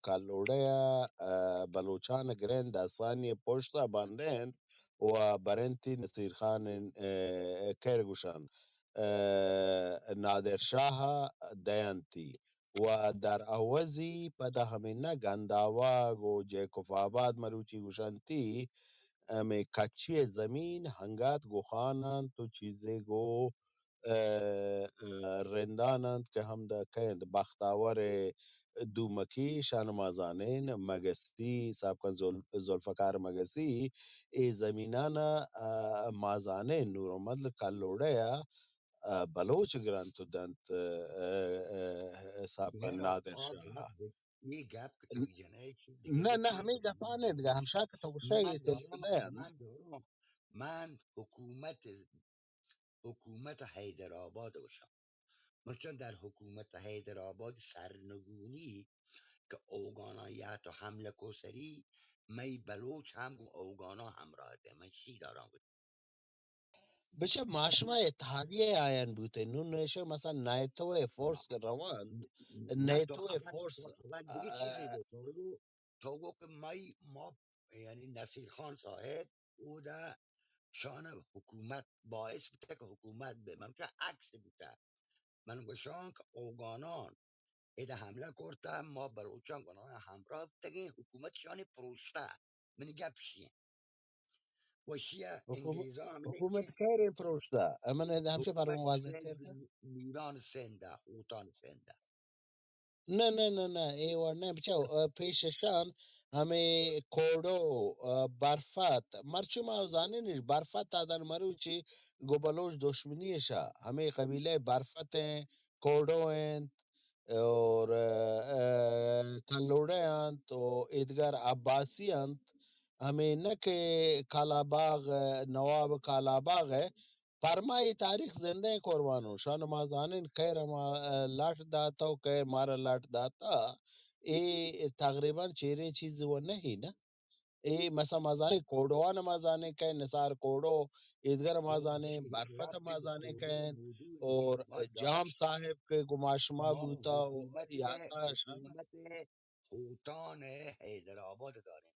کلوڑہ ءَ، ءَ، بلوچان گرین دستانی پشت ءَ بند انت و برنتی نصیر خان ءَ، ءَ، کر گوشنت، ءَ، نادر شاہ ءَ دینتی و در عوضی پدا ہمے نہ گنداوگ و جیکب آباد مروچی گوشنتی ہمے کچی ءِ زمین ہنگات گوخان انت و چیزے گو ءَ، ءَ، رندان انت کہ ہمدا کئے انت، بختاور ءِ دومکی، شان مازانین مگسی، سابقا ذوال-، ذوالفقار مگسی، اے زمینان ءَ، ءَ، مازانین نورمحمد کلوڑہ ءَ، ءَ، بلوچ گرنت و دنت، ءَ، ءَ، ءَ، سابقا نادر شاہ ءَ۔ اے گپ کہ تو جنئے چی دگہ نہ، نہ، ہمے گپان انت، ہمشاں کہ تو گوشئے اے سلسلہ انت۔ من حکومت حکومت حیدرآباد گوشاں۔ مرچاں در حکومت حیدرآباد سرنگونی کہ اوگاناں یا تو حملہ کو سری، مئی بلوچ ہم گوں اوگاناں ہمراہ تے، من شی داراں گوشت۔ بچہ ما شما اتحادیہ آیان بوتے، نون ایشہ مثلا نیٹو ءِ فورس کہ روان، نیٹو ءِ فورس، تو گو، تو گو کہ مئی ما، یعنی نصیر خان صاحب اودا شان حکومت باعث بوتہ کہ حکومت بہ، من گوشاں عکس بوتہ۔ من گوشاں کہ اوگانان ادا حملہ کرتہ، ما بلوچان گناہ ہمراہ بوتگیں، حکومت شانی پروشتہ۔ منی گپ شی انت۔ و شی ءَ حکومت، انگریزاں ہمے حکومت کئے رے پروشتہ؟ من ادا ہمچے پرمو واضح کر۔ میران سندھ ءَ، ہوتان سندھ ءَ۔ نہ، نہ، نہ، نہ، اے وڑ نہ۔ بچو، ءَ، پیش اشان ہمے کوڑو، ءَ، برفت، مرچی ما زانین اش برفت آدن مروچی گو بلوچ دشمنی اشا، ہمے قبیلہ برفت ہیں، کوڑو ہیں، اور، ءَ، ءَ، کلوڑے انت و ایدگر عباسی انت، ہمے نہ کہ کالاباغ، نواب کالاباغ ءِ پرما اے تاریخ زندہ ایں قربانو۔ شان ما زانین کئے را ما، ءَ، لٹ داتا و کئے مارا لٹ داتا۔ اے تقریباً چیریں چیز و نہیں نا۔ اے مثلا ما زانیں کوڑوان ما زانیں کئے نثار کوڑو، ایدگر ما زانیں برفت ما زانیں کئے اور جام صاحب کہ گما شما بوتا و یاتا شان۔ ہوتان حیدرآباد داریں۔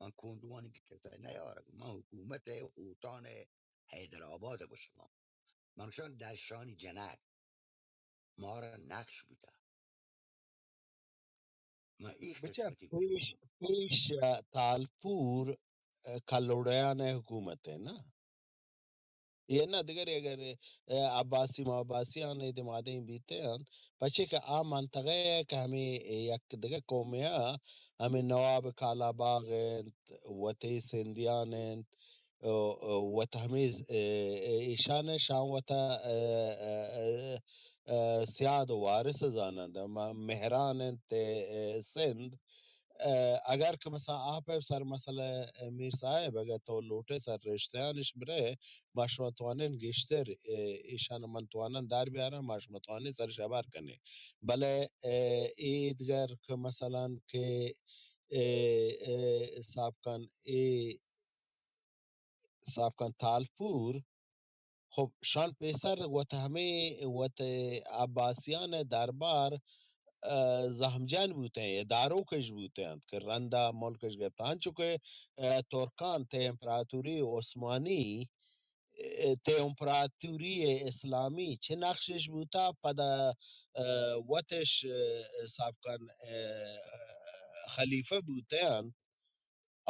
من کوندوانی کہ کسا نیارگ، من حکومت ہوتان حیدرآباد گوشم۔ من گوشاں درشانی جنگ مارا نقش بوتا۔ من ای بچار قسمتی پیش، پیش، ءَ، تالپور، ءَ، کلوڑیان حکومت ہے نا؟ اے نہ دگرے اگر، ءَ، عباسی ما عباسی آن اے دمادیں بیتے انت، پچے کہ آ منطقہ ءَ کہ ہمے یک دگہ قومے ءَ، ہمے نواب کالاباغ انت، وتے سندیان انت، ءَ، ءَ، وت ہمے، ءَ، ءَ، ایشان ءَ شان وتا، ءَ، ءَ، ءَ، ءَ، سیاد و وارث زانند، ما مہران انت، ءَ، سندھ، ءَ، اگر کہ مثلا آ پہ سر مسئلہ، ءَ، میر صاحب، اگر تو لوٹے سر رشتہانش برے، ما شما توانین گیشتر، ءَ، ایشان من توانن در بیارن، ما شما توانین سرش ہبر کنین۔ بلے، ءَ، ایدگر کہ مثلا کہ، ءَ، ءَ، سابقاً، ءَ، سابقاً تالپور، خب، شان پیسر وت ہمے وت عباسیان دربار، ءَ، زہمجن بوتیں، داروکش بوتیں انت کہ رندا ملکش گپت۔ انچو کہ، ءَ، ترکان تے امپراتوری عثمانی، ءَ، تے امپراتوری اسلامی چہ نقشش بوتا، پدا، ءَ، وتش، ءَ، سابقاً، ءَ، خلیفہ بوتیں انت۔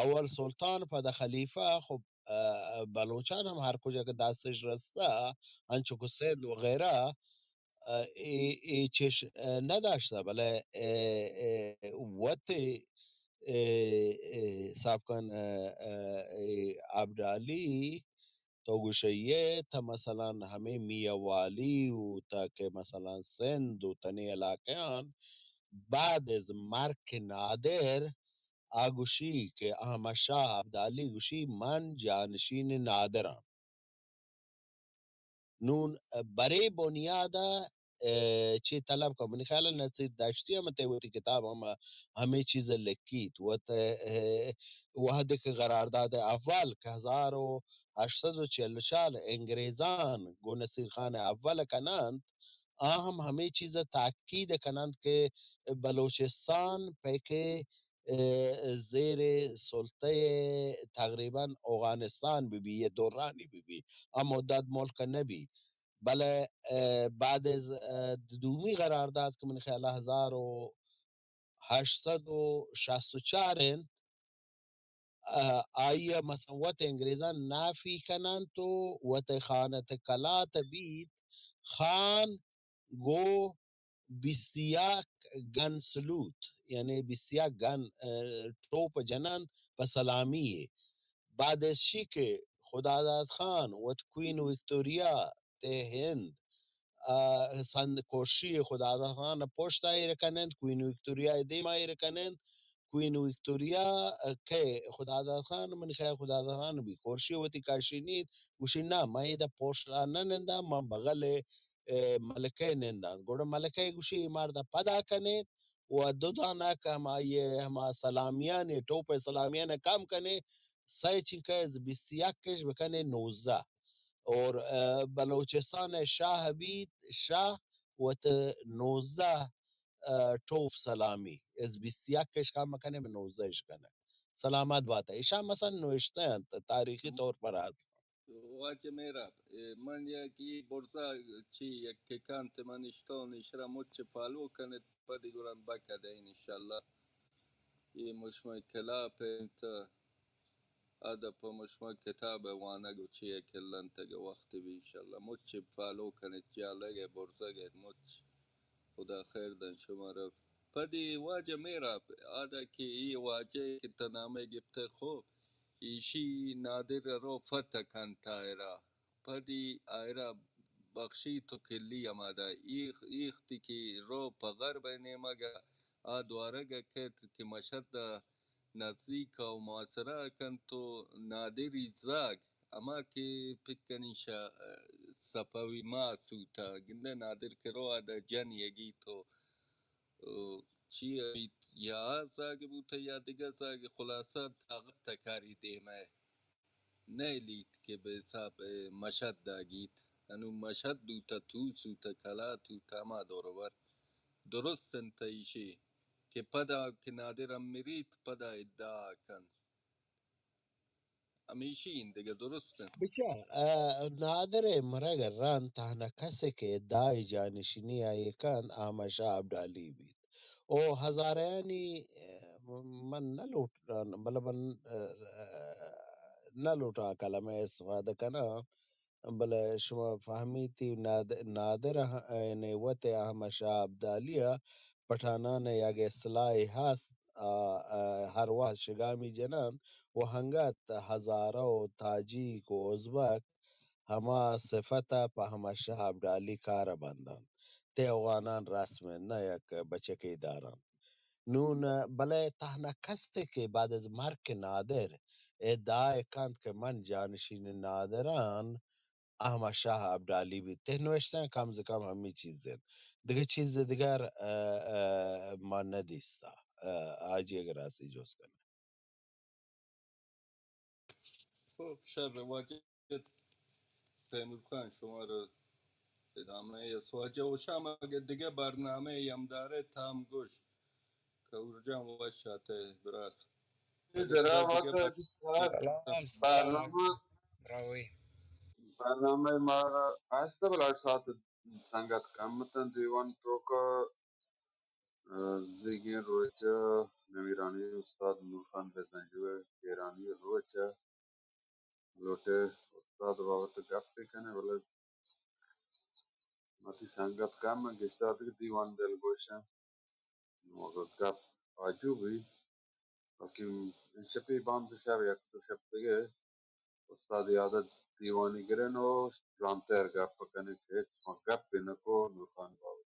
اول سلطان، پدا خلیفہ، خب، ءَ، بلوچان ہم ہر کجا کہ دستش رستہ، انچو کہ سندھ وغیرہ، ءَ، اے، اے چش، ءَ، نداشتہ، بلے، ءَ، ءَ، وت، ءَ، ءَ، سابقاً، ءَ، ءَ، اے عبدالی، تو گوشئے تہ مثلاً ہمے میاں والی و تہ کہ مثلاً سندھ و تنے علاقیان بعد از مرگ نادر آ گوشی کہ احمد شاہ عبدالی گوشی من جانشین نادراں۔ نون برے بنیاد ءَ، ءَ، چے طلب کن؟ منی خیال ءَ نصیر دشتی ہم تئی وتی کتاب ہم ہمے چیز ءَ لکھیت۔ وت، ءَ، وہدے کہ قرارداد اول کہ ہزار و ہشت سد و چل و چار انگریزان گوں نصیر خان اول ءَ کننت، آ ہم ہمے چیز ءَ تاکید کننت کہ، بلوچستان پہ کہ، اه، زیر سلطہ تقریباً اوغانستان بہ بی یا دورانی بہ بی، آ مدت ملک نہ بی۔ بلے، اه، بعد از، اه، دومی قرارداد کہ من خیال ہزار و ہشت سد و شست و چار انت، اه، آئی ء مثلاً وت انگریزاں نافی کننت و وت خانت کلات بیت، خان گو بیست یک گن سلوت، یعنی بیست یک گن، اه، ٹوپ جننت پہ سلامی ء۔ بعد از شی کہ خداداد خان وت کوئین وکتوریا تہ ہند، اه، سند کوشی خداداد خان پشت ء ایر کننت، کوئین وکتوریا ء دیم ء ایر کننت۔ کوئین وکتوریا، اه، کہ خداداد خان، من خیال خداداد خان بی کوشی وتی کشی نیت، گوشی، نہ، من ادا پشت ء نہ ننداں، من بغل ء، اه، ملکہ ننداں۔ گڑا ملکہ گوشی، اے مرد ء پدا کنیت و دو دانہ کہ ہمائی ء ہما سلامیان ء، ٹوپ ء سلامیان ء کم کنے، سئے چنکہ بیست یک اش بکنے نوزدہ۔ اور، اه، بلوچستان ء شاہ بیت، شاہ وت نوزدہ، اه، ٹوپ سلامی، از بیست یک اش کم کنے، بہ نوزدہ اش کنے۔ سلامت بات۔ ایشاں مثلاً نوشتہ انت، تاریخی طور پر است۔ واجہ مہراب، اے، من یک ای برزا چی یک ککان تے من اشتون، اشرا مچ فالو کنت، پدی گران بکدین انشاءاللہ۔ اے مشمئے کلاپ انت، ادب پہ مشمئے کتاب وانگ و چی کلنت اگہ وقت بی انشاءاللہ۔ مچ فالو کنت، جالگ ء برزگ ء مچ۔ خدا خیر دن شمارا۔ پدی واجہ مہراب، آدا کہ ای واجہ کہ تہ نامے گپتہ خوب، ایشی نادر رو فتح کنت آئرا۔ پدی آئرا بخشی تو کلی ہمادا۔ ایخ، ایختی کہ رو پہ غرب ء نیمگا آ دوارگا کیت کہ مشہد ء نزیک ء محاصرہ کنت و نادری زاگ ہما کہ پکنی شہ صفوی ما سوتا گندے نادر کہ رو آدا جن یگی تو چی بیت، یا آ زاگ بوتہ یا دگہ زاگ، خلاصہ طاقت تکاری دیمہ نئیلیت کہ بہ حساب مشہد داگیت۔ انو مشہد دوتہ، توس دوتہ، کلات دوتہ، ہما دور و بر۔ درست انت ایشی کہ پدا کہ نادر ہم مریت، پدا ادعا کن۔ ہمیشی انت دگہ، درست انت۔ بچار، آ، نادر ء مرگ ء رند تہنا کسے کہ ادعای جانشینی آئی کنت، احمد شاہ ابدالی بیت۔ او ہزارہانی، اه، من نہ لوٹاں، بلے من، اه، نہ لوٹاں کلمہ استفادہ کناں، بلے شما فہمیتی ناد-، نادر ہ-، یعنی وت احمد شاہ ابدالی ء پٹھانان ء یک اصطلاحے ہست، آ، آ، ہر وہد شگامی جنان و ہنگت ہزارہ و تاجیک و ازبک ہما صفت ء پہ احمد شاہ ابدالی کار ء بندنت۔ تہ اوغانان رسم انت، نہ یک بچکے دارنت۔ نون، بلے تہنا کسے کہ بعد از مرگ نادر ادعا کنت کہ من جانشین نادران احمد شاہ ابدالی بیت، تہ نوشتن کم از کم ہمی چیز انت۔ دگہ چیز دگر، اه، اه، ما ندیستا۔ اه، آجی اگر راستی جوز کنه۔ خب، شر واجہ تیمور خان، شمارا ادامہ ء است۔ واجہ ہوشام، اگہ دگہ برنامہ ء ہم دارئے تام گوش۔ کہور جان، وش آتئے براس۔ اگہ دگہ بر-، سلام، سلام۔ برنامہ، براہوئی۔ برنامہ مارا است، بلے اڑ ساعت سنگت کم اتن دیوان توکا۔ اه، زیگیں روچ ء نمیرانی استاد نور خان بزنجو ء ایرانی روچ ء لوٹے استاد بابت گپ بہ کنے، بلے وتی سنگت کم ء گشتاتگ دیوان دلگوش ء۔ نوں اگاں گپ آجو بی، بلکیں شپی باندا شپ یک دو شپ دگہ استاد یاد ء دیوانی گرن و جوانتر گپ کنیں کہ ہچ ما گپ نہ کو نور خان بابت۔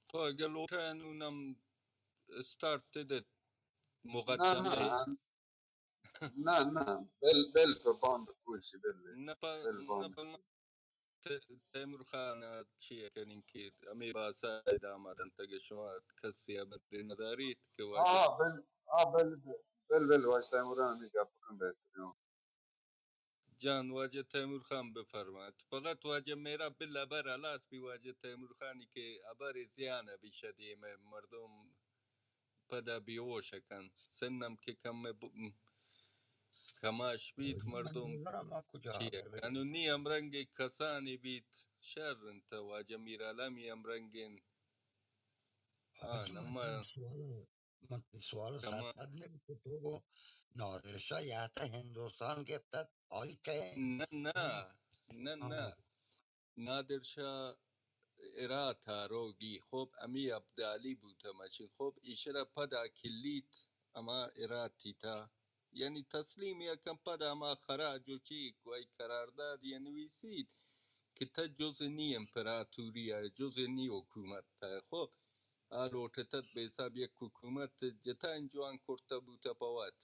تو اگہ لوٹئے نوں نم اسٹارٹ تدئے نہ، مقدمہ نہ، ء۔ نہ، نہ، بل، بل تو باندا کوشی بل۔ نہ پہ، بل نہ باندا۔ پہ ت-، تیمور خان ء چی ء کنیں کہ ہمے باسا ادامہ دنت، اگہ شما کسے ء ہبرے نہ داریت کہ واجہ۔ ہاں، بل، ہاں، بل، بل، بل، واجہ تیمور ہمے گپ کن بہترین۔ جان، واجہ تیمور خان بفرمائیت۔ فقط واجہ میرا بل ابر ہلاس بی، واجہ تیمور خانی کہ ابر زیان بی شدیم مردم پدا بیہوش کن۔ سنم کہ کم ب-، کماش بیت مردم۔ چی قانونی ہمرنگ کسانی بیت شر انت، واجہ میر عالمی ہمرنگین۔ ہاں، نما من تئی سوال ءَ سرپد نہ بوت کہ تو گوں نادر شاہ یاتہ ہندوستان گپتت، آئی کئے؟ نہ، نہ، نہ، نہ۔ نادر شاہ ہرات ءَ روگی، خب، ہمے ابدالی بوتہ مچین، خب، ایشرا پدا کلیت ہما ہراتی تھا۔ یعنی تسلیم یکن پدا ہما خراج و چی کوئی قرارداد یا نویسیت کہ تہ جز نی امپراتوری ءَ، جز نی حکومت ءَ۔ خب، آ لوٹتت بہ حساب یک حکومت جتائیں جوان کرتہ بوتہ پہ وت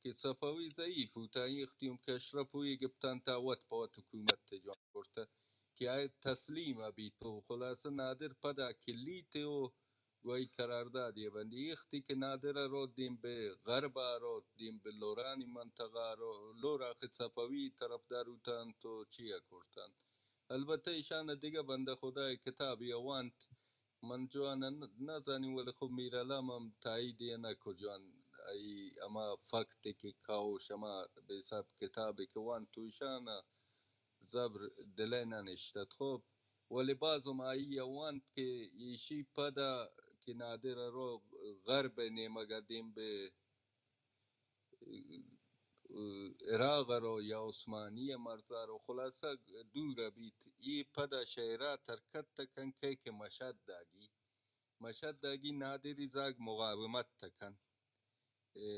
کہ صفوی ضعیف بوتہ، آئی اختیوم کہ اشرف ہوئی گپتان تا وت پہ وت حکومت جوان کرتہ کہ آئے تسلیم بیت و خلاصہ نادر پدا کلیت و گوئی قراردادی بندی اختی کہ نادر رو دیم بہ غرب رو، دیم بہ لورانی منطقہ رو، لور آخر صفوی طرفدار بوتان تو چیا کرتان۔ البتہ ایشان دگہ بندہ خدائے کتابی وانت، من جوان ن-، نزانیں، ولے خب میر علام ہم تائید ءَ نہ کو جوان، آئی ہما فکت کہ کاوش ہما بے حساب کتابے کہ وانت تو ایشان زبر دل ءَ نہ نشتت۔ خب، ولے باز ہم آئی ءَ وانت کہ ایشی پدا کہ نادر ءَ رو غرب ءِ نیمگ ءَ دیم بہ عراق ءَ رو یا عثمانی ءِ مرز ءَ رو، خلاصہ دور ءَ بیت۔ اے پدا شہ ہرات حرکت کن کئے کہ مشہد ءَ گی، مشہد ءَ گی نادری زاگ مقاومت کن۔ اے،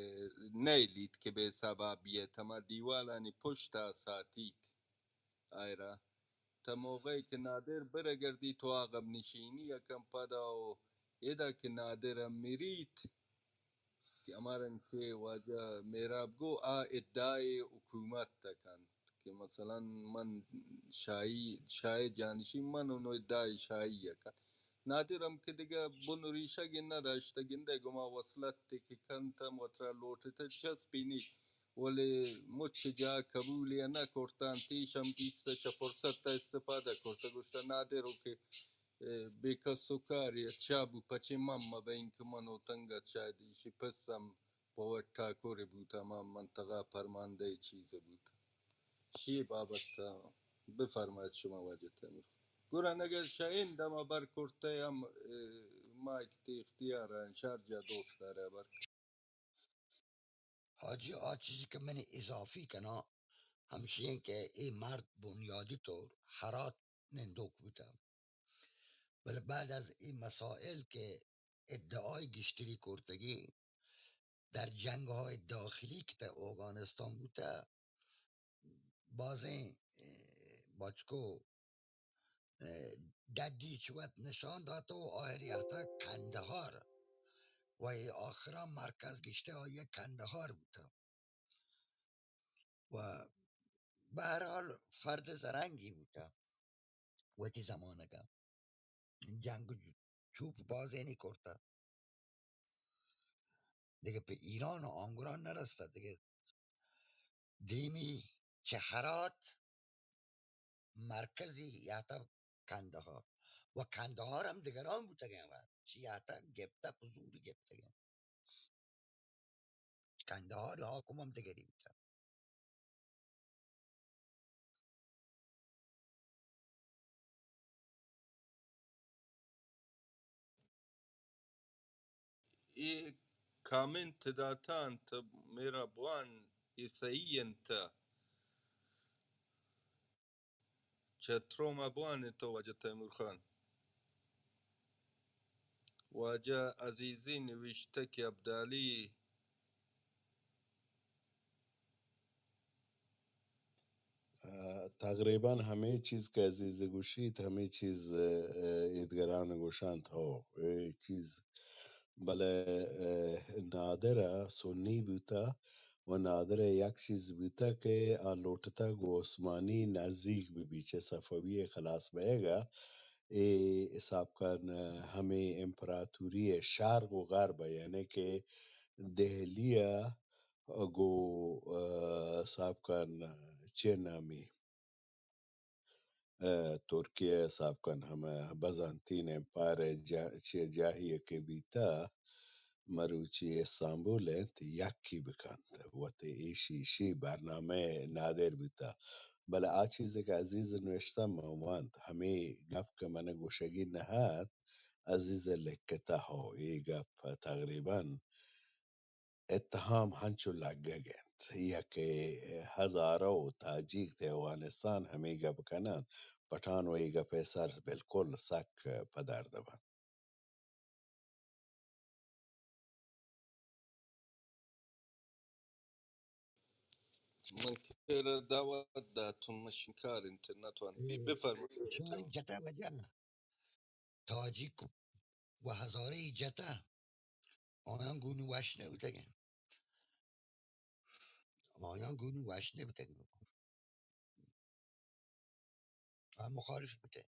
نئیلیت کہ بہ حساب ءَ بیت، ہما دیوالانی پشت ءَ ساتیت آئرا۔ تا موقعے کہ نادر برگردیت و عقب نشینی ءَ کن پدا و ادا کہ نادر ءَ مریت، کہ ہما رنگ کہ واجہ مہراب گو آ ادعای حکومت ءَ کنت کہ مثلاً من شاہی، شاہ جانشین من انو ادعای شاہی ءَ کنت۔ نادر ہم کہ دگہ بن و ریشگ نہ داشتہ، گندئے گما وصلت کہ کنت ہم وترا لوٹتہ چسپینی، ولے مچ جاہ قبول ءَ نہ کرتانت، ایش ہم دیستہ چہ فرصت ءَ استفادہ کرتہ، گوشتہ نادر و کہ اے، بے کس و کارے ات، چا بو پچے من مبین کہ من و تنگت شاید ایشی پس ہم پہ وت ٹاکرے بوت، ہما منطقہ پرماندہ چیزے بوت۔ شی بابت بفرمائیت شما واجہ تیمور خان۔ گڑا اگر شاہین دما بر کرتہ ہم، اے، ما اختی-، اختیار ہیں، شارجہ دوست دارہ بر۔ حاجی، آ چیزی کہ من اضافی کناں ہمشی انت کہ اے مرد بنیادی طور ہرات نندوک بوتہ، بلے بعد از اے مسائل کہ ادعای گیشتری کرتگی در جنگ های داخلی کہ تہ اوگانستان بوتہ، بازیں، اے، بچکو، اے، ڈڈی چہ وت نشان دات و آخر یاتہ کندہار و اے آخرا مرکز گشتہ آئی کندہار بوتہ و بہرحال فرد زرنگی بوتہ وتی زمانگا، جنگ چوپ بازینی کرتہ۔ دگہ پہ ایران و آنگران نرستہ، دگہ دیمی چہ ہرات مرکزی یاتہ کندہار و کندہار ہم دگران بوتگیں و چی یاتہ گپتہ، پہ زوری گپتگیں۔ کندہار حاکم ہم دگری بوتہ۔ اے کامنت داتہ انت، میرا بوان، اے صحیح انت۔ چتروم ءَ بوان انت واجہ تیمور خان۔ واجہ عزیزی نوشتہ کہ ابدالی ءَ، تقریباً ہمے چیز کہ عزیز گوشیت، ہمے چیز، ءَ، ایدگران گوشنت، ہو، اے چیز۔ بلے، ءَ، نادر ءَ سنی بوتہ و نادر ءَ یک چیز بوتہ کہ آ لوٹتہ گوں عثمانی نزیک بہ بی، چہ صفوی ءِ خلاص بئیگ ءَ اے حساب کن ہمے امپراتوری ءِ شرق و غرب ءَ، یعنی کہ دہلی ءَ گوں، ء، سابقاً چین نامی، ء، ترکیہ ء سابقاً ہمے بزنطین ایمپائر ء جا-، چہ جاہے کہ بیتہ، مروچی استانبول انت، یکے بکنت۔ وت ایشی، ایشی برنامہ نادر بوتہ۔ بلے آ چیزے کہ عزیز نوشتہ من وانت، ہمے گپ کہ من گوشگی نہ ات، عزیز لکتہ، ہو، اے گپ تقریباً اتہام ہنچو لگگ انت، یک ہزارہ و تاجیک تہ اوغانستان ہمے گپ کننت، پٹھان و اے گپ ء سر بالکل سک پدرد بنت۔ من کرا دعوت داتم، مشین کار انت، نتوان بی، بفرمایید۔ شمئے جتا وجہ نہ۔ تاجیک و ہزارہ ء جتا، آیاں گوں وش نہ بوتگ انت۔ آیاں گوں وش نہ بوتگ انت۔ آ مخالف بوتگ۔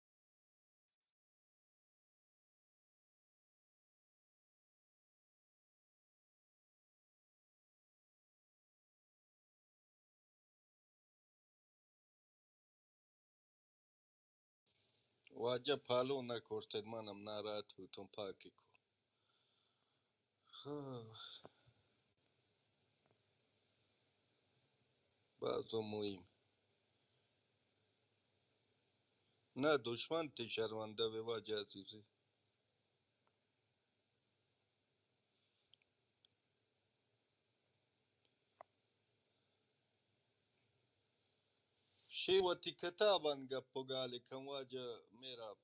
واجہ پالو نہ کرتگ، من ہم ناراحت بوتوں، پاکی کو۔ ہاں۔ بازو مہم۔ نہ، دشمن تئی شرمندہ بہ، واجہ عزیزی۔ شی وتی کتاباں گپ و گال کن، واجہ میراب۔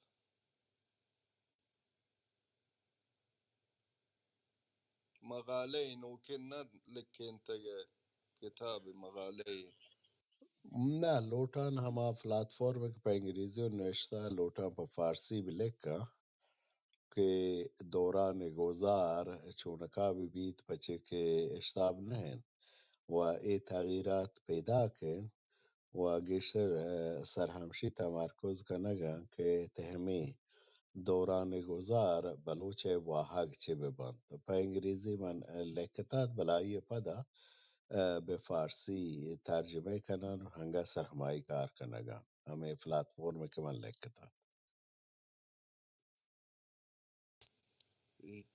مقالہ نوکیں نہ لکھینتگ ء، کتاب مقالہ۔ نہ، لوٹان ہما پلاتفارم کہ پہ انگریزی نوشتہ، لوٹان پہ فارسی بہ لکھاں کہ دوران گذار چونکا بہ بیت، پچے کہ اشتاب نہ انت و اے تغییرات پیداک انت۔ و گیشتر، ء، سر ہمشی تمرکز کنگ ء کہ تہ ہمے دوران گذار بلوچ ء واہگ چے بہ بنت۔ پہ انگریزی من لکتات، بلے آئی ء پدا، ء، بہ فارسی ترجمہ کنان و ہنگا سر ہمائی کار کنگاں۔ ہمے پلاتفارم کہ من لکتات۔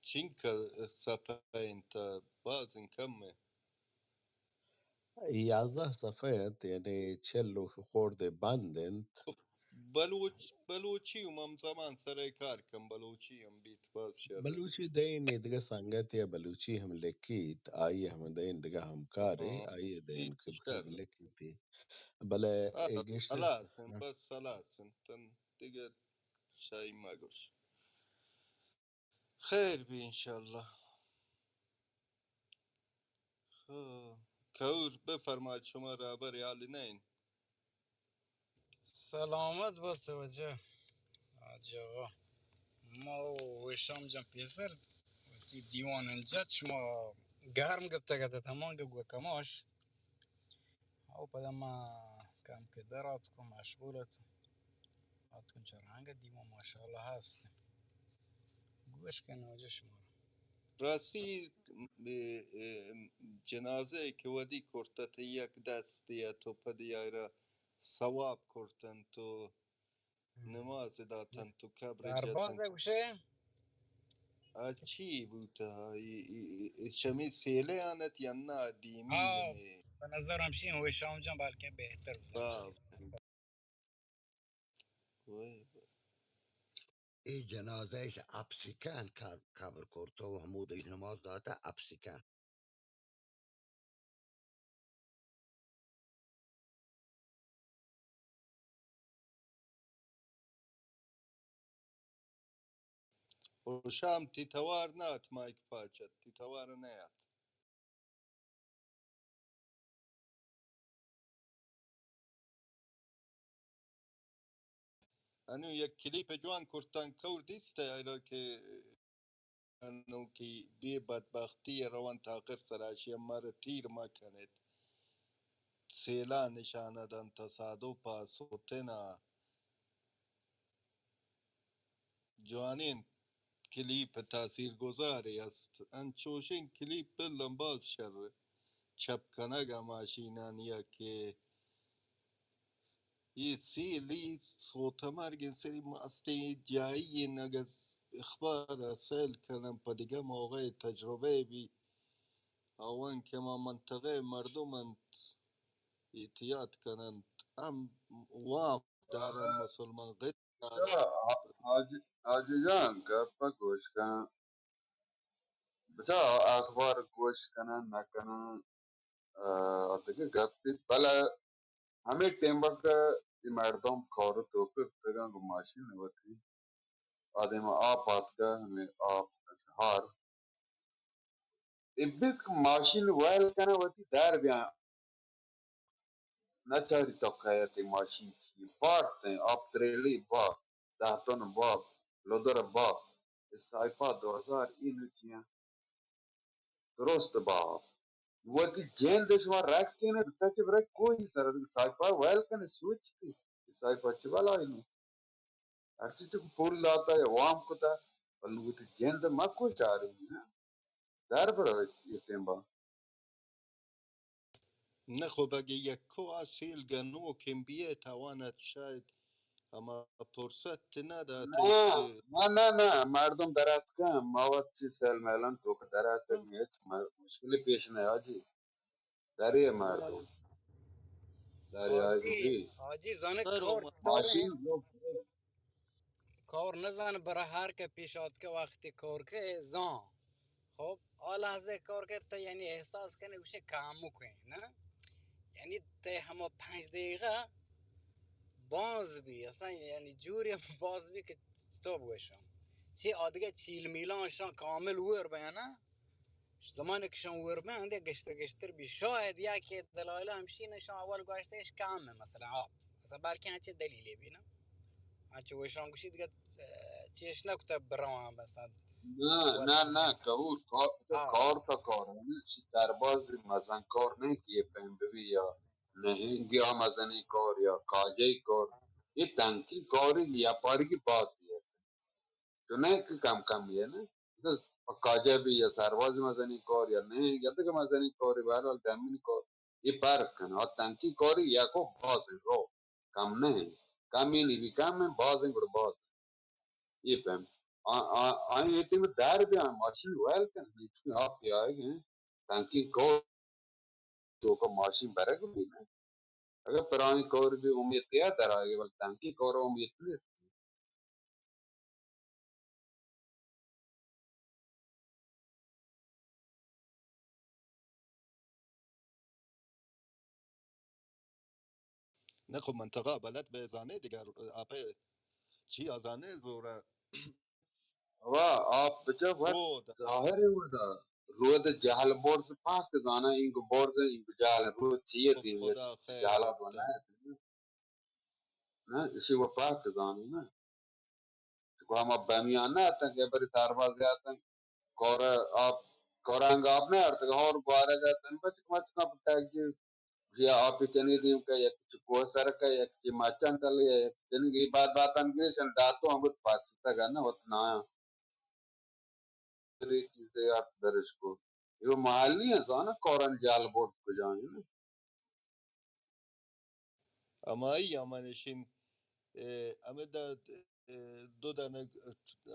چنکہ صفحہ انت؟ باز انت، کم انت؟ یازدہ صفحہ انت، یعنی چل و خوردے بند انت۔ خب، بلوچ، بلوچی ہم ہمزمان سرے کار کن، بلوچی ہم بیت، باز شر۔ بلوچی دین دگہ سنگت یا بلوچی ہم لکیت، آئی ہم دین دگہ ہمکارے، ہاں، آئی دین بیت کہ شر۔ لکیتی۔ بلے ہاں، اے گیشتر خلاص انت، ہاں۔ بس خلاص انت، تن دگہ شاہی مگوش۔ خیر بی انشاءاللہ۔ خب، کور بفرمایید، شما رابر حالی نین۔ سلامت بات واجہ حاجی آقا۔ ما و وشام جان پیسر وتی دیوان انجت شما گرم گپتگ ات، ہمان گپ گو کماش۔ او پدا ما کم کہ در آتکوں، مشغول اتوں۔ آتکوں چہ رنگ دیوان ماشاءاللہ ہست۔ گوش کن واجہ شما را۔ راستی، اه، اه، جنازہ کہ ودی کرتت یک دستی ات و پدی آئرا ثواب کرتنت و نماز داتنت و قبر سرباز جتنت۔ گوشے؟ آ چی بوتا؟ ای، ای، ای، چمی سیلے آنت یا نا دیمی ہاں، یعنی؟ بہ نظر ہمشی ہوئی شام جان بلکہ بہتر بزن۔ ہاں۔ وای، وای۔ اے جنازہ اش اپسیکان قبر کرتا و ہمود اش نماز داتا اپسیکان۔ و شام تی توار نہ ات، مائک پاچ ات، تی توار نہ ات۔ انو یک کلیپ جوان کرتن، کور دیست ایرا کہ انو کہ بے بدبختی روان تا آخر سرا شی مر تیر مکنت۔ سیلا نشانہ دن تصادف سوتنا۔ جوانیں کلیپ تاثیر گذارے است۔ انچوشیں کلیپ بلن باز شر۔ چپ کنگ ءَ ماشینانی ءَ کہ اے سیل، اے سوت مرگ سری ماسٹیں جائی ایں، اگاں اخبار ءَ سیل کنن پہ دگہ موقع تجربہ بی، آوان کہ ما منطقہ مردم انت احتیاط کننت، ہم وام دارن مسلمان غیر دارن۔ حاجی، حاجی جان، گپ گوش کن۔ بچا، اخبار گوش کنن نہ کنن، آ، دگہ گپے، بلے ہمے ٹیمبا کہ اے مردم کار توکا بوتگاں گوں ماشین وتی، آ دیما آپ آتکا، ہمے آپ ہار۔ اے بیت کہ ماشین ویل کناں وتی در بیاں۔ نہ چاری تو کئے تئی ماشین چی بارت ایں، آپ تریلی با، دہ تن با، لودر با، اے سائپا دو ہزار اینو چیاں۔ درست با۔ وتی جند شما رکھیں، بچا چہ برے کوئی سر سائپا ویل کنے سوچ کی۔ سائپا چہ بلائی نو۔ ہرچی چہ پول داتا یا وام کتا، بلے وتی جند ما کو چاری نا۔ در برو اے ٹیمبا۔ نہ خب اگہ یکو آ سیل گنوکیں بیئے توان ات شاید ہما فرصت نہ دات۔ نہ، نہ، نہ، نہ، مردم دراتکن، ما وت چی سیل میلن توک دراتک، ہچ م-، مشکلی پیش نہ آجی۔ دری مردم۔ دری آجی۔ حاجی زانک کار ماشین کار نزان برا ہر کہ پیش آتکہ وقتی کار کہ زان۔ خب، آ لحظہ کار کہ تو یعنی احساس کنے گوشے کامو کہیں، نا؟ یعنی تے ہما پنج دقیقہ باز بی، اصلاً یعنی جوری باز بی کہ تو بگوشم۔ چی آدگہ چیل میلان شان کامل ور بیانا؟ زمانے کہ شان ور بیں، اندے گشتر گشتر بی۔ شاید یا کہ دلائل ہمشی نہ شان اول گوشتش کم ہے، مثلاً آپ۔ مثلاً بلکہ ہنچے دلیلے بی نا۔ ہنچے وشان گوشی دگہ، اه، چیش نہ کتا برواں بس۔ نہ، نہ، نہ، کبول۔ کار، کار تا کار ہے، نہ، چی درباز مزن کار نہیں کہ یہ پیم بی یا نہنگی آ مزنی کار یا کاجئی کار۔ یہ تنکی کاری یا پاری کی باز ہے۔ تو نہ کہ کم کم یہ نا۔ مثلاً کاجہ بی یا سرباز مزنی کار یا نہ یا دگہ مزنی کاری، بہرحال دمینی کار یہ فرق کن۔ اور تنکی کاری یکو باز رو کم نہ، کمی نی بی کم ہے، باز ہیں گڑا باز۔ یہ پیم۔ آ، آ، آئی یہ ٹیم دار بی آ ماشین ویل کن، یہ آپ آئے گئے، تنکی کار توکا ماشین برگ بی نا۔ اگر پرانی کار بی امید کیا در آئے، بلے تنکی کار امید نیست۔ نہ خو منطقہ بلد بہ زانے دگہ آپے چی آ زانے زورا۔ وا آپ بچا وقت رود۔ ظاہر ہے ودا۔ رود جہل برز پاک زانا، اینگو برز، اینگو جہل، رود چیئے خب دیم خدا خیر جہلا بنا۔ نا، اسی و پاک زانے نا۔ گو ہما بمیان نہ اتن کہ بری سرباز اتن، کور آپ، کورانگ آپ نہ ارتگ، ہور گوارگ اتن، بچک مچک آپ ٹیک جی، جی آپ چنی دیم کہ یک چی کوہ سر کہ، یک چی مچن تلی، یک چنی گی بات باتن گیشن داتو ہم بت پاستا گنا وت نایا۔ یہ چیزیں آپ درش کو۔ یہ محلی ہیں، زانا کوران جال بورد کجا ہیں نا۔ ہمائی ہم نشین، اے، ہمدا، اے، دو دانگ،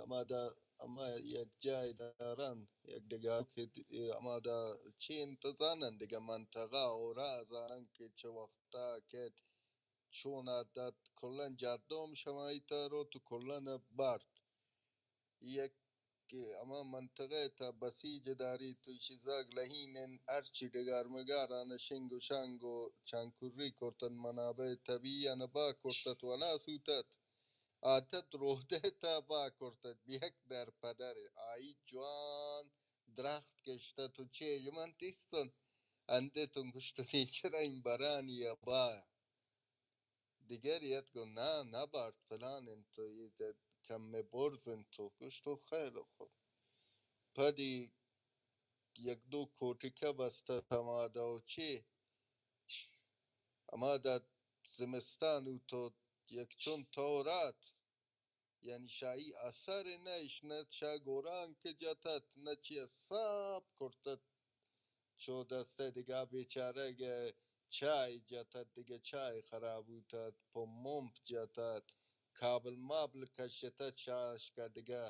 ہمدا، ہما یک جای دارن، یک ڈگار کہ، اے، ہمدا چین تو زانن دگہ منطقہ اورا زانن کہ چہ وقتا کہ چون ء دات، کلان جادو ہم شمائی تہ روت و کلان ء بارت۔ یک کہ ہما منطقہ ء تہ بسیج داریت و ایشی زاگ لہین انت، ہرچی ڈگار مگاران ء شنگ و شانگ و چانکری کرتنت، منابع طبیعی آن ء با کرتت، ولا سوتت، آتت رودہ ء تہ با کرتت، بیک در پدر آئی جوان درخت کشتت و چیج من تیستن، اندتون گشتنی چرا این برانی ء با۔ دگرے اتک گوں، ناں، نہ بارت، پلان انت و اے کمے برز انت و گوشت و خیر و خب۔ پدی یک دو کوٹکہ بستت ہمادا و چے ہمادا زمستان بوت و یک چنت ہورات، یعنی شاہی اثر نہ اش، نہ شاہ گوران کہ جتت، نہ چی ساپ کرتت۔ چو دست ءَ دگہ بیچارگ ءَ چائے جت ات، دگہ چائے خراب بوت ات، پمپ جت ات، کابل مابل کشت ات، چاشکا دگہ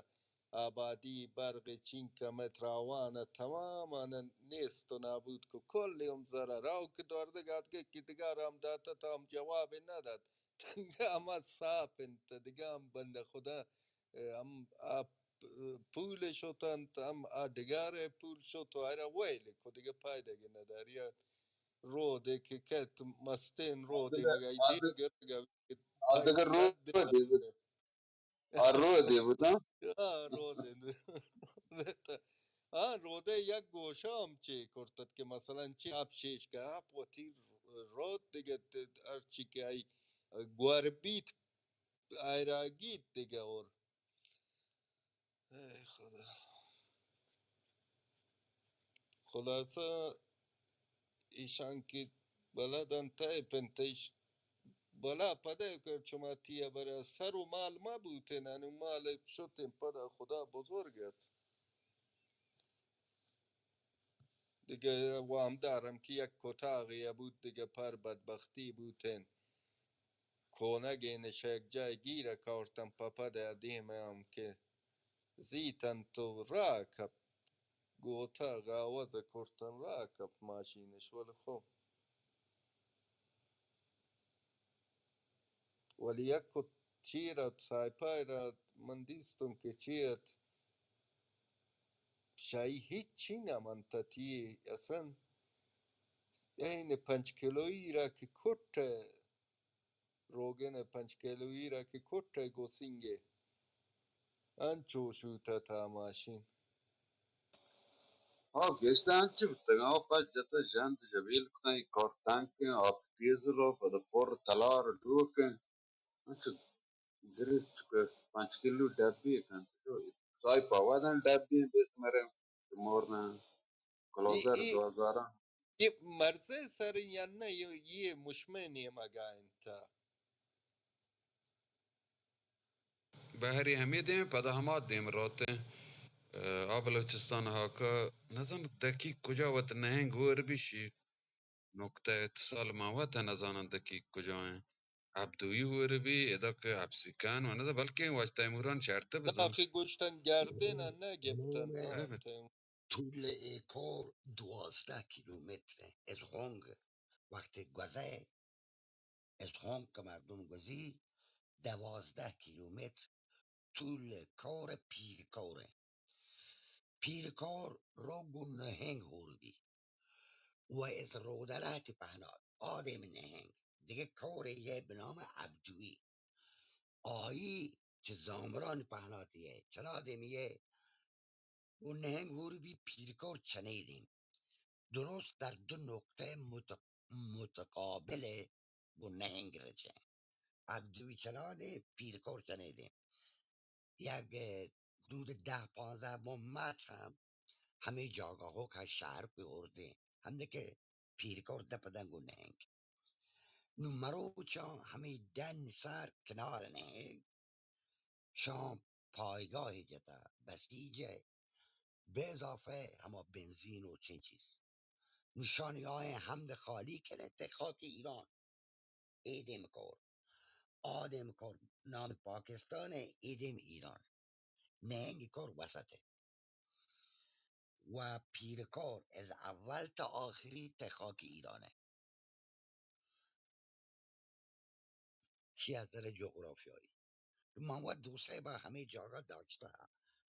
آبادی، برق، چینکہ مئے تراوان ءَ تمام آناں نیست و نابود کو، کلی ہم ضرر۔ آؤ کہ دوردگ آتکگ کہ ڈگار ہم دات ات، ہم جواب نہ دات۔ تنگہ ہما ساپ انت، دگہ ہم بندہ خدا، ہم آ پول شت انت، ہم آ ڈگار پول شت و آئرا ویل کو، دگہ پائدگی نداری۔ رودے کہ کت مستین رودے، مگہ ای دیم گرگ ءَ آ دگہ رودے بوت۔ آ رودے بوت، ہاں؟ آ رودے۔ آ رودے یک گوشہ ہم چے کرتت کہ مثلاً چے آپ شیش کہ آپ وتی رود دگہ ت-، ہرچی کہ آئی گور بیت، آئرا گیت دگہ اور۔ اے خدا۔ خلاصہ ایشان کہ بلدن تئیپ انت، ایش بلا پدئے کہ چما تی ہبرا سر و مال مہ بوتین، انو مال شتین پدا خدا بزرگ ات۔ دگہ وام دارم کہ یک کتاغی بوت، دگہ پر بدبختی بوتین۔ کونگین اش یک جای گیر کاورتن، پہ پد ءَ دیم ءَ ہم کہ زیتن تو راہ کپت، گوتا غاوز کرتن راہ کپت ماشینش، ولی خب، ولی یک چیر ات، سائپا را من دیستم کہ چی ات، شاہی ہچی نہ منت تی اصلاً۔ این پنچ کلوئی را کہ کٹ روگن ءِ پنچ کلوئی را کہ کٹ ءِ گوسنگ ءَ انچو شوت ات آ ماشین۔ ہاں، گیشتر انچو بوتگ، ہاں، پس جت ءَ ژند ژبیل کتاں، اے کار تنک ایں، آپ تیز رو، پدا پر تلار ڈوک ایں۔ انچو گریت چکہ پنچ کلو ڈبی کنت، سائی پاوادن ڈبی بیت مرے، مورنا۔ کلوزر اے، اے، دو ہزار۔ اے مرزے سر یا نہ، یہ، یہ مشمے نیمگا انت۔ بہری ہمے دیم، پدا ہما دیم روتیں۔ آ بلوچستان ہاکا نزان دقیق کجا وت نہنگ ہور بی شی۔ نقطہ اتصال ما وت نزاناں دقیق کجا ہیں۔ عبدوی ہور بی، ادا کہ اپسیکان و نزان، بلکیں واجہ تیموران شرط بزن۔ آخی گوشتن گردن نہ گپتن۔ طول اے کور دوازدہ کیلومتر ایں۔ از ہونگ وقتی گوزئے، از ہونگ کہ مردم گوزی، دوازدہ کیلومتر طول کور پیر کور ایں۔ پیر کور رو گوں نہنگ ہور بی و از رودلات پہنات آدم نہنگ۔ دگہ کورے یے بنام عبدوی۔ آئی چہ زامران پہناتی ہے، چرا دیمی ہے؟ گوں نہنگ ہور بی، پیرکور چنے دیم۔ درست در دو نقطہ مت-، متقابل گوں نہنگ رچیں۔ عبدوی چنا دیم، پیرکور چنے دیم۔ یک حدود دہ پانزدہ مو متر ہم ہمے جاگہ ہو کہ شہر کہ ہردیں، ہمدے کہ پیرکور دپ دنگ و نہنگ۔ نوں مروچاں ہمے ڈن سر کنار نہنگ شام پایگاہے جتہ بسیج ء، بہ اضافہ ہما بنزین و چین چیز۔ نوں شانی آئیں ہمد خالی کنے تہ خاک ایران۔ اے دیم کور، آ دیم کور نام پاکستان ء، اے دیم ایران۔ نہنگ کور وسط ء۔ و پیر کور از اول تا آخری تہ خاک ایران ء۔ چی از نظر جغرافیایی۔ من وت دو سه بار ہمے جاگہ داشتہ،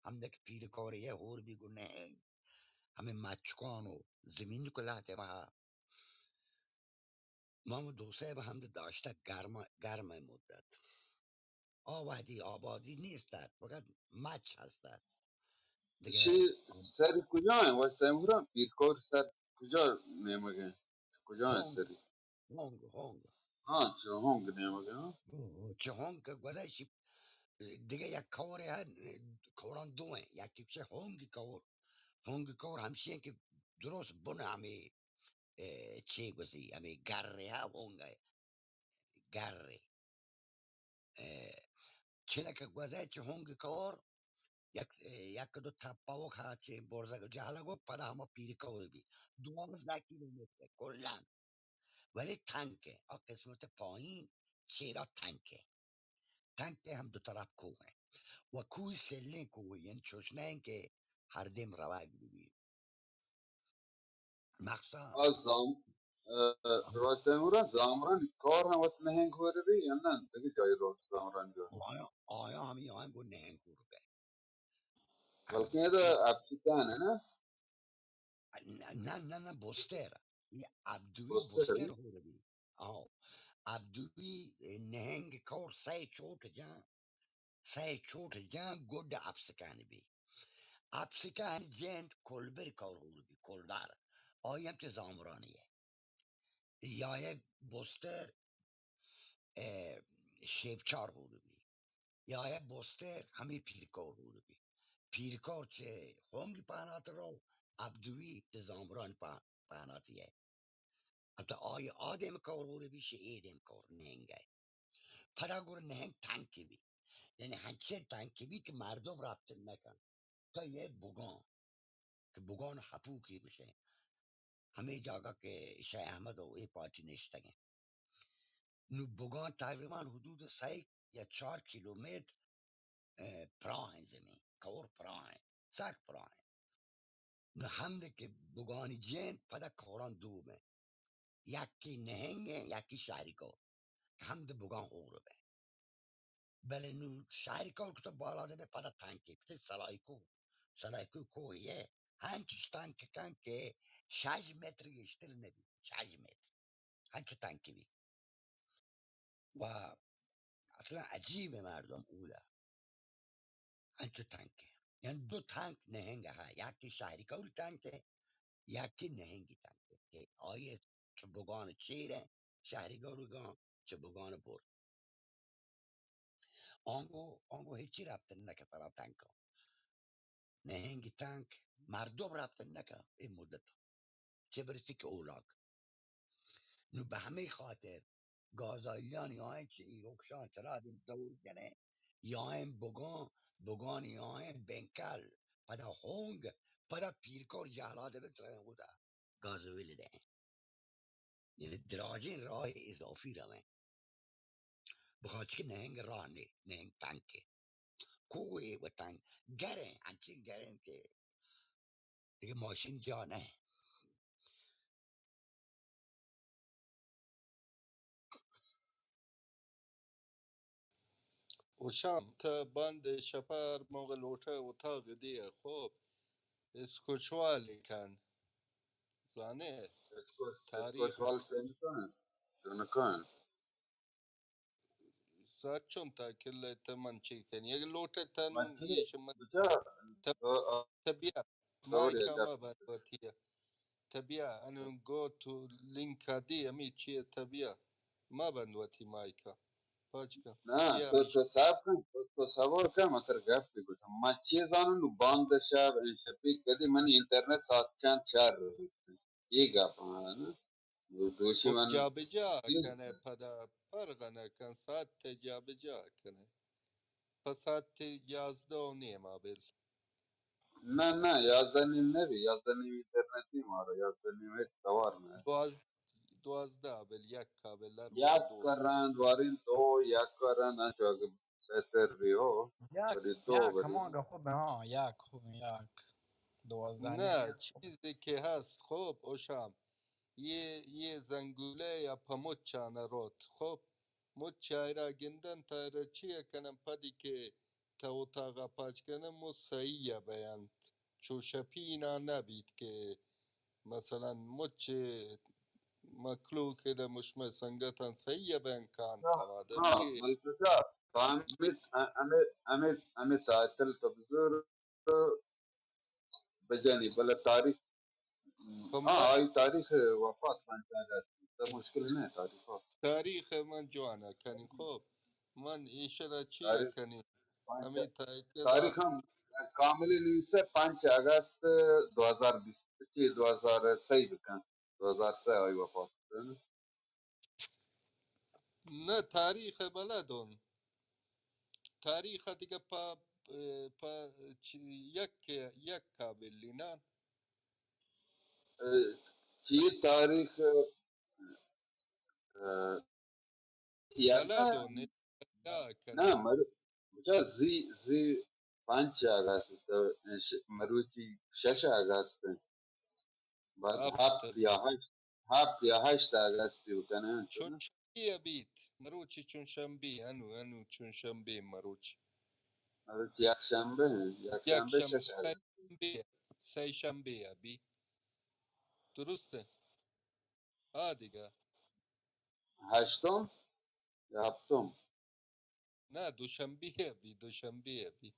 ہمدے کہ پیر کور ء ہور بی گوں نہنگ، ہمے مچکان و زمین کو لہتے مہا۔ من وت دو سه بار ہمدے داشتہ گرم، گرم مدت۔ آ وہدی آبادی نیست ات، فقط مچ ہست ات۔ دگہ چی سر کجا ہیں؟ واسطہ عمران پیر کور سر کجا نیمگ ہیں؟ کجا ہیں ہونگ، سری؟ ہونگ، ہونگ۔ ہاں، چہ ہونگ نیمگ ء، ہاں۔ ہوں، ہوں، چہ ہونگ کہ گوزشت دگہ یک کورے ء، کوران دو ہیں، یکے چہ ہونگ کور، ہونگ کور ہمشی ہیں کہ درست بن ہمے، اے، چے گوزی، ہمے گر ء ہونگ ء، گر ء۔ اے، چلک گوزشت چہ ہونگ کور، یک، یک دو تپہ و کاچے برزگ جہلگ و پدا ہما پیرکور بی۔ دوازدہ کیلومتر کلان۔ ولی تنکے، آ قسمت پایین چیرا تنکے۔ تنکے ہم دو طرف کوہ ہیں۔ و کوہ سلیں کوہ، یعنی چوش نہ ہیں کہ ہر دیم روگ بی۔ مخصوصاً آ زام-، اه، ہاں۔ روایت تیمورا زامران کار ہم وت نہنگ ہور بی یا نہ؟ دگہ جای روت زامران جو۔ آیا، آیا ہمی آئیں گو نہنگ ہور بی۔ بلکہ یہ تو اپسیکان ہے نا؟ نہ، نہ، نہ، بستر۔ یہ ابدوی بستر بستر ہے؟ ہور بی۔ آؤ۔ ابدوی نہنگ کور سہ چوٹ جان۔ سئے چوٹ جان گڈ اپسکان بی۔ اپسکان جند کلبر کور ہور بی، کلدار۔ آئی ہم چہ زامرانی ہے۔ یا یہ بستر، اے، شیپچار ہور بی۔ یا یہ بستر ہمیں پیرکور ہور بی۔ پیرکور چہ ہونگی پانات رو، ابدوی چہ زامران پا-، پاناتی ہے۔ حتی آئی آ دیم کور ہور بی، شہ اے دیم کور نہنگ ہے۔ پدا گور نہنگ تنکی بی۔ یعنی ہنچیں تنکی بی کہ مردم رپت نکن۔ تا یہ بگان، کہ بگان ہپوکی بشیں۔ ہمیں جاگہ کہ شاہ احمد و اے پارٹی نشتگیں۔ نو بگان تقریباً حدود سئے یا چار کیلومتر، اے، پراہیں زمین، کور پراہیں، سک پراہیں۔ نو ہمد کہ بگانی جند پدا کوران دوم ہیں۔ یکی نہنگ ہیں، یکی شہری کور۔ ہمد بگان ہور بے۔ بلے نو شہری کور کتا بالا دے بے پدا تنکی، پتے سلائیکو، سلائیکو کوہی ہے۔ ہنچش تنک کن کہ شش متر گیشتر نبی، شش متر۔ ہنچو تنکی بی۔ و اصلاً عجیب مردم اودا۔ انچو تنک ہے۔ یعنی دو تنک نہنگ ہے، یکی شہری کور تنک ہے، یکی نہنگی تنک ہے۔ کہ آئی چہ بگان چیر ہے، شہری کور گان، چہ بگان بر۔ آنگو، آنگو ہچی رابطہ نہ کہ ترا تنک۔ نہنگی تنک مردم رابطہ نہ کہ اے مدت۔ چہ برسی کہ اولاک۔ نو بہ ہمے خاطر گازائیلیانی آئیں چہ ایروکشان چلا دیم دور جنیں، یا آئیں بگان، بگانی آئیں بنکل، پدا ہونگ، پدا پیرکور جہلا دے بنت رہیں اودا گازوئیل دیں۔ یعنی دراجیں راہ اضافی رویں۔ بخاطر کہ نہنگ راہ نے، نہنگ تنکے۔ کوہ و تنگ، گریں، انچیں گریں کہ دگہ ماشین جا نہ۔ و شام تا باند شپر موقع لوٹه اتاق دیه، خب، اسکوچوالی کن. زانه؟ اسکوچ-، تاریخ. اسکوچوال کنکان، کنکان. ساعت چون تا کله ته من چی کنی؟ اگه لوٹه تن من چی ایش من بجا، ته، اه، اه، ته بیا. سوری مایکا اگر مبند وتیه. ته بیا. انو گو تو لینکا دی امی چیه ته بیا. مبند وتی مایکا. پاچ کن. نه، بیا تو، میش. تو صبر کن، تو، تو صبر کن، من تر گپ بگوشم. من چی زانم نو باند شب، این شپی کدی منی اینترنت ساعت چند شر رو بیت. ای گپ من، نه؟ گوشی خب من جابجا کنه، پدا فرق نکن، ساعت ته جابجا کنه. پس ساعت یازده و نیم آ بل. نه، نه، یازده نیم نبی، یازده نیم اینترنتی مارا، یازده نیم هیچ توار نه. دواز-، دوازده آ بل، یک آ بل، هر یک دوست. کرن، وارین دو، یک کرن، انچو اگه بہتر بی ہو، یک، ولی دو یک، بری. ہما گپ بہ، ہاں، یک، یک. دوازده نه، نیم. چیزی که هست، خب، اوشام. یه، یه زنگوله یا په مچانه روت، خب، مچ آئرا گندن، تایرا چی کنن، پدی که تا اتاقا پاچ کنن، مو صحیح بینت. چو شپی اینا نبیت که مثلاً مچ مخلوق ده مشمه سنگتان صحیح بین کان ها، تماده ها، دیگه. ملکه جان، تو امیت، ا-، امیت، امیت، امیت تایتل تبزور بجنی، بلے تاریخ، خب ہاں، من آئی تاریخ وفات پنچ اگست، تو مشکل نہ تاریخ وفات. تاریخ من جوانا کنی، خب، من ایشرا چیا تاریخ کنی؟ پنچ، ہمیں تاریخ، تاریخ ہم کاملی نویسه پنچ اگست دو هزار بیست، چی، دو هزار سه بکن، دو هزار سه آئی وفات بکن. نه، تاریخ بلدون. تاریخ دیگه په اه، پہ چ-، یک، یک قابلی نہ؟ چی تاریخ؟ اه، یا یلا نہ؟ دو نے، یلا نہ، کنے۔ مر-، بچا زی، زی پنچ اگست، ش-، مروچی شش اگست۔ بعد ہفت۔ ہفت یا ہشت، ہفت یا ہشت اگست بکنے۔ چون شنبی ابیت، مروچی چون شنبی، انو، انو چون شنبی مروچی۔ مروچی یک شنبہ ہیں، یک یک شنبہ شنبہ، شش سہ اگست۔ شنبہ، سہ شنبہ ابی۔ درست ہے۔ آ دیگہ۔ ہشتم یا ہفتم؟ نہ، دوشنبہ ابی، دوشنبہ ابی۔